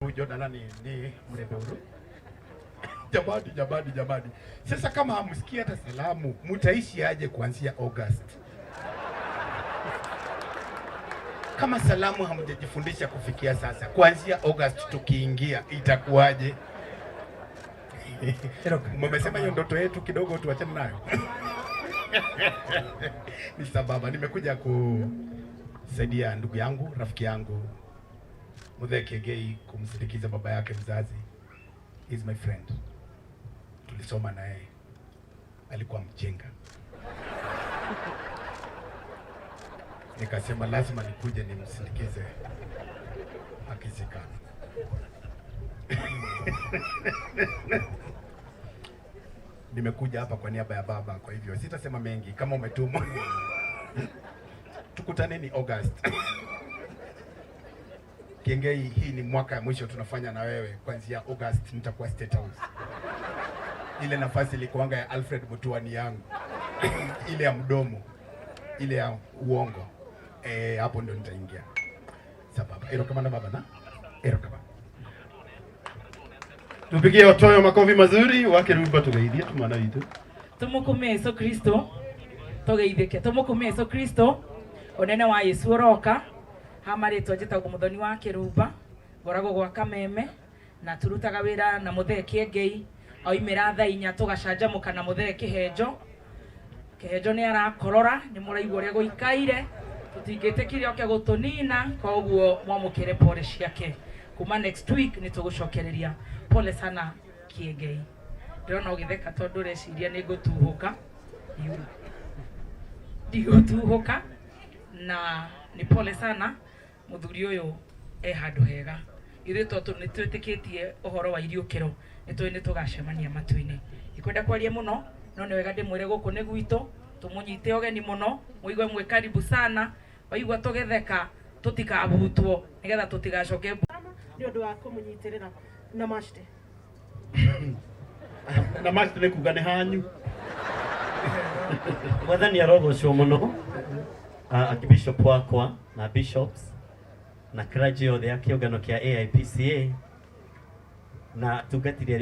Jordan ni mrembo. Jamani, jamani, jamani. Sasa kama hamsikii hata salamu, mtaishi aje kuanzia August? Kama salamu hamjajifundisha kufikia sasa, kuanzia August tukiingia itakuwaje? Mmesema hiyo ndoto yetu kidogo tuachane nayo. Ni sababa nimekuja kusaidia ndugu yangu, rafiki yangu Muthee Kiengei kumsindikiza baba yake mzazi. He's my friend. Tulisoma na yeye, alikuwa mjinga. Nikasema lazima nikuje nimsindikize akizikana. Nimekuja hapa kwa niaba ya baba, kwa hivyo sitasema mengi. Kama umetumwa, tukutaneni August. Kiengei, hii ni mwaka ya mwisho tunafanya na wewe. Kuanzia August nitakuwa State House. Ile nafasi ilikuanga ya Alfred Mutua ni yangu, ile ya mdomo, ile ya uongo. Eh, hapo ndio nitaingia. Sababa. Ero kama na baba na? Ero kama. Tupigie Otoyo makofi mazuri wakirumba tugeithie tumwana witu. Tumukumie Yesu Kristo, tugeithike. Tumukumie Yesu Kristo, unene wa Yesu uroka. Ha marĩtwa njĩtagwo Mũthoni wa Kĩrumba, ngoragwo gwa Kameme na turutaga wĩra na Muthee Kiengei. Oimĩra thaa 4 tũgacanjamũka na Muthee Kĩhenjo. Kĩhenjo nĩ arakorora, nĩ mũraigua ũrĩa gũikaire, tũtingĩtĩkire oke gũtũnina, koguo mwamũkĩre pole ciake. Kuma next week nĩ tũgũcokereria. Pole sana Kiengei. Ndĩrona ũgĩtheka tondũ ũreciria nĩ ngũtuhũka. Ndigũtuhũka na nĩ pole sana muthuri ũyũ e handũ hega. Ithuĩ tondũ nĩ twĩtĩkĩtie ũhoro wa iriũkĩro, nĩ tũĩ nĩ tũgacemania matu-inĩ. Ndikwenda kwaria mũno, no nĩ wega ndĩmwĩre gũkũ nĩ gwitũ, tũmũnyite ũgeni mũno, mũigue mwĩ karibu sana, waigua tũgĩtheka tũtikabutwo nĩgetha tũtigacoke nĩ ũndũ wa kũmũnyitĩrĩra. Namaste. Namaste nĩ kuga nĩ hanyu. Mwathani arogocwo mũno. Archbishop wakwa na bishops na clergy yothe ya kĩũngano kĩa AIPCA na atungatĩri arĩa